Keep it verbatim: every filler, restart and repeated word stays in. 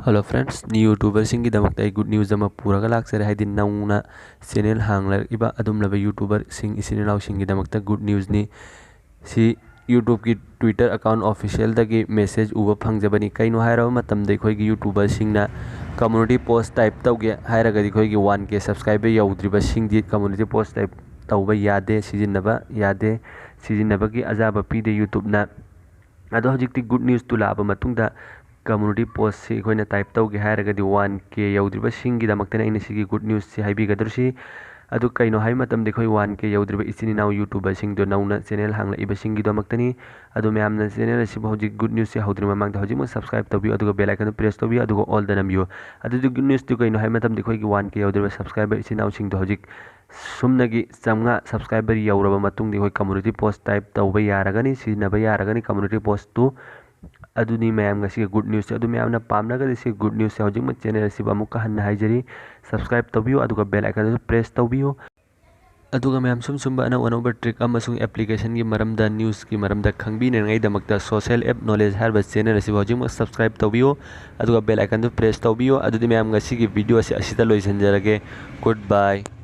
Hello friends, new YouTuberꯁꯤꯡꯒꯤꯗꯃꯛꯇ ꯑꯩ good news ꯑꯃ ꯄꯨꯔꯒ ꯂꯥꯛꯆꯔꯦ꯫ ꯍꯥꯏꯗꯤ ꯅꯧꯅ channel ꯍꯥꯡꯂꯛꯏꯕ ꯑꯗꯨꯝꯂꯕ YouTuberꯁꯤꯡ ꯏꯆꯤꯟ ꯏꯅꯥꯎꯁꯤꯡꯒꯤꯗꯃꯛꯇ good newsꯅꯤ꯫ ꯁꯤ YouTubeꯀꯤ Twitter account officialꯗꯒꯤ message ꯎꯕ ꯐꯪꯖꯕꯅꯤ꯫ ꯀꯩꯅꯣ ꯍꯥꯏꯔꯕ ꯃꯇꯝꯗ ꯑꯩꯈꯣꯏꯒꯤ YouTuberꯁꯤꯡꯅ community post type ꯇꯧꯒꯦ ꯍꯥꯏꯔꯒꯗꯤ ꯑꯩꯈꯣꯏꯒꯤ one K subscriber ꯌꯧꯗ꯭ꯔꯤꯕꯁꯤꯡꯗꯤ community post type ꯇꯧꯕ ꯌꯥꯗꯦ, ꯁꯤꯖꯤꯟꯅꯕ ꯌꯥꯗꯦ, ꯁꯤꯖꯤꯟꯅꯕꯒꯤ ꯑꯌꯥꯕ ꯄꯤꯗꯦ YouTubeꯅ꯫ ꯑꯗꯣ ꯍꯧꯖꯤꯛꯇꯤ good newsꯇꯨ ꯂꯥꯛꯑꯕ ꯃꯇꯨꯡꯗ community postꯁꯤ ꯑꯩꯈꯣꯏꯅ type ꯇꯧꯒꯦ ꯍꯥꯏꯔꯒꯗꯤ one K ꯌꯧꯗ꯭ꯔꯤꯕꯁꯤꯡꯒꯤꯗꯃꯛꯇꯅꯤ ꯑꯩꯅ ꯁꯤꯒꯤ good newsꯁꯤ ꯍꯥꯏꯕꯤꯒꯗꯧꯔꯤꯁꯤ꯫ ꯑꯗꯨ ꯀꯩꯅꯣ ꯍꯥꯏꯕ ꯃꯇꯝꯗ ꯑꯩꯈꯣꯏ one K ꯌꯧꯗ꯭ꯔꯤꯕ ꯏꯆꯤꯟ ꯏꯅꯥꯎ YouTuberꯁꯤꯡꯗꯣ ꯅꯧꯅ channel ꯍꯥꯡꯂꯛꯏꯕꯁꯤꯡꯒꯤꯗꯃꯛꯇꯅꯤ꯫ ꯑꯗꯨ ꯃꯌꯥꯝꯅ channel ꯑꯁꯤꯕꯨ ꯍꯧꯖꯤꯛ good newsꯁꯤ ꯍꯧꯗ꯭ꯔꯤꯉꯩ ꯃꯃꯥꯡꯗ ꯍꯧꯖꯤꯛꯃꯛ subscribe ꯇꯧꯕꯤꯌꯨ, ꯑꯗꯨꯒ bell iconꯗꯨ press ꯇꯧꯕꯤꯌꯨ, ꯑꯗꯨꯒ allꯗ ꯅꯝꯕꯤꯌꯨ꯫ ꯑꯗꯨꯗꯤ good newsꯇꯨ ꯀꯩꯅꯣ ꯍꯥꯏꯕ ꯃꯇꯝꯗ ꯑꯩꯈꯣꯏꯒꯤ one K ꯌꯧꯗ꯭ꯔꯤꯕ subscriber ꯏꯆꯤꯟ ꯏꯅꯥꯎꯁꯤꯡꯗꯣ ꯍꯧꯖꯤꯛ ꯁꯨꯞꯅꯒꯤ ꯆꯥꯝꯃꯉꯥ subscriber ꯌꯧꯔꯕ ꯃꯇꯨꯡꯗ ꯑꯩꯈꯣꯏ community post type ꯇꯧꯕ ꯌꯥꯔꯒꯅꯤ, ꯁꯤꯖꯤꯟꯅꯕ ꯌꯥꯔꯒꯅꯤ community postꯇꯨ꯫ ꯑꯗꯨꯅꯤ ꯃꯌꯥꯝ ꯉꯁꯤꯒꯤ good newsꯁꯦ꯫ ꯑꯗꯨ ꯃꯌꯥꯝꯅ ꯄꯥꯝꯂꯒꯗꯤ ꯁꯤ good newsꯁꯦ ꯍꯧꯖꯤꯛꯃꯛ channel ꯑꯁꯤꯕꯨ ꯑꯃꯨꯛꯀ ꯍꯟꯅ ꯍꯥꯏꯖꯔꯤ, subscribe ꯇꯧꯕꯤꯌꯨ, ꯑꯗꯨꯒ bell iconꯗꯨ press ꯇꯧꯕꯤꯌꯨ꯫ ꯑꯗꯨꯒ ꯃꯌꯥꯝ ꯁꯨꯝ ꯁꯨꯝꯕ ꯑꯅꯧ ꯑꯅꯧꯕ trick ꯑꯃꯁꯨꯡ applicationꯒꯤ ꯃꯔꯝꯗ, newsꯀꯤ ꯃꯔꯝꯗ ꯈꯪꯕꯤꯅꯉꯥꯏꯗꯃꯛꯇ Social App Knowledge ꯍꯥꯏꯔꯤꯕ channel ꯑꯁꯤꯕꯨ ꯍꯧꯖꯤꯛꯃꯛ subscribe ꯇꯧꯕꯤꯌꯨ, ꯑꯗꯨꯒ bell iconꯗꯨ press ꯇꯧꯕꯤꯌꯨ꯫ ꯑꯗꯨꯗꯤ ꯃꯌꯥꯝ ꯉꯁꯤꯒꯤ video ꯑꯁꯤ ꯑꯁꯤꯗ ꯂꯣꯏꯁꯤꯟꯖꯔꯒꯦ꯫ Goodbye꯫